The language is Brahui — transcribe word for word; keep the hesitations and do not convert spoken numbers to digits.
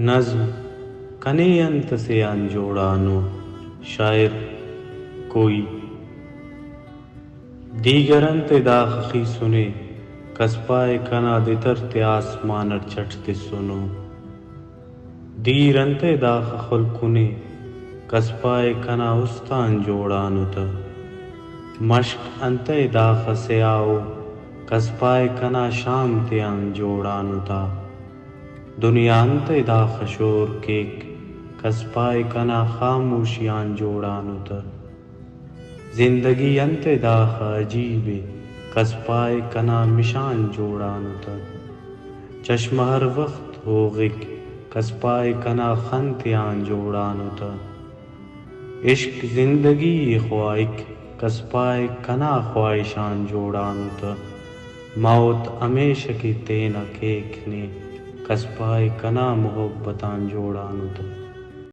نظم کنے انت اسے آن جوڑانو۔ شاعر کوئی۔ دیگر انت ءِ داخہ خیسنے، کس پائے کنا دتر تے آسمان اٹ چٹ تسنو۔ دیر انت ءِ داخہ خلکنے، کس پائے کنا است آن جوڑانو تہ۔ مشک انت ءِ داخہ سیاہو، کس پائے کنا شام تیان جوڑانو تا۔ دنیا انت ءِ داخہ شور کیک، کس پائے کنا خاموشی آن جوڑانو تہ۔ زندگی انت ءِ داخہ عجیب ءِ، کس پائے کنا مشان جوڑانو تہ۔ چشمہ ہر وخت ہوغک، کس پائے کنا خن تیان جوڑانو تہ۔ عشق زندگی ءِ خواہک، کس پائے کنا خواہش آن جوڑانو تہ۔ موت ہمیشہ کہ تینا کیک نے، کس پائے کنا محبت آن جوڑانو تہ۔